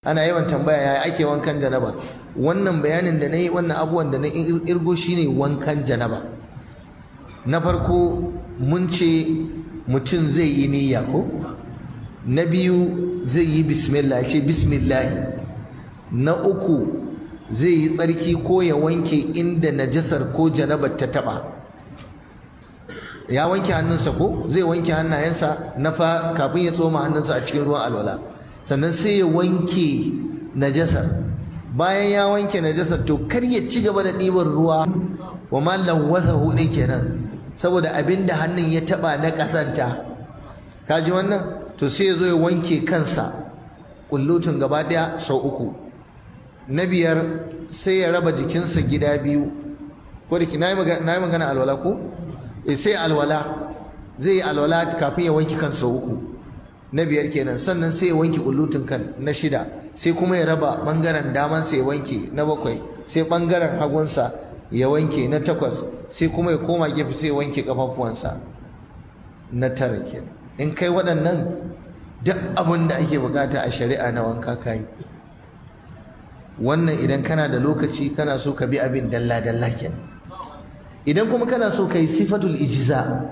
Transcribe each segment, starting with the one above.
Ana yawan tambaya yaya ake wankan janaba. Wannan bayanin da nayi, wannan abubuwan da na irgo shine wankan janaba. Na farko mun ce mutum zai yi niyya ko? Na biyu zai yi bismillah, ce bismillah. Na uku zai yi tsarki ko ya wanke inda najasar ko janabar ta taba. Ya wanke hannunsa ko? Zai wanke hannayensa na fa kafin ya tsoma hannunsa a cikin ruwan alwala. Sannan sai ya wanke najasar. Bayan ya wanke najasar to kar ya ci gaba da ɗiban ruwa wa ma lawwathahu din kenan, saboda abinda hannun ya taba na kasanta. Ka ji wannan? To sai ya zo ya wanke kansa kullutun gaba daya sau uku. Na biyar sai ya raba jikinsa gida biyu. Ko da na yi magana alwala ko? Sai alwala, zai yi alwala kafin ya wanke kansa uku. Na biyar kenan. Sannan sai ya wanke kullutun kan. Na shida sai kuma ya raba bangaren damansa ya wanke. Na bakwai sai bangaren hagunsa ya wanke. Na takwas sai kuma ya koma gefe sai ya wanke kafafuwansa. Na tara kenan. In kai waɗannan duk abin da ake bukata a shari'a na wanka kayi. Wannan idan kana da lokaci kana so ka bi abin dalla-dalla kenan. Idan kuma kana so ka yi sifatul ijza,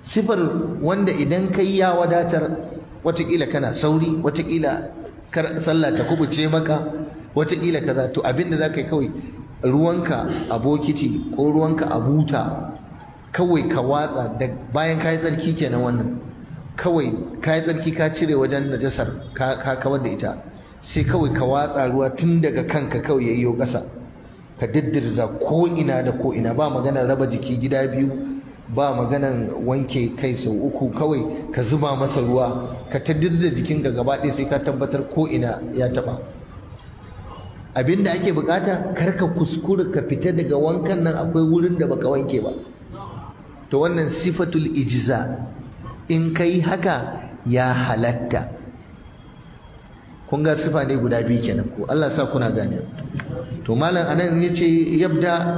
sifar wanda idan kai ya wadatar, watakila kana sauri, watakila kar sallah ta kubuce maka, watakila kaza, to abin da zaka yi kawai ruwanka a bokiti ko ruwanka a buta kawai ka watsa da bayan kayi tsarki kenan. Wannan kawai kayi tsarki ka cire wajen najasar ka kawar da ita, sai kawai ka watsa ruwa tun daga kanka kawai yayyo ƙasa, ka diddirza ko ina da ko ina. Ba maganar raba jiki gida biyu, ba maganan wanke kai sau uku, kawai ka zuba masa ruwa ka ta dirza jikinka gaba ɗaya sai ka tabbatar ko ina ya taɓa. Abinda ake bukata, kar ka kuskura ka fita daga wankan nan akwai wurin da baka wanke ba. To wannan sifatul ijza, in kai haka ya halatta. Kun ga sifa ne guda biyu kenan ko? Allah sa kuna gane. To malam anan yace yabda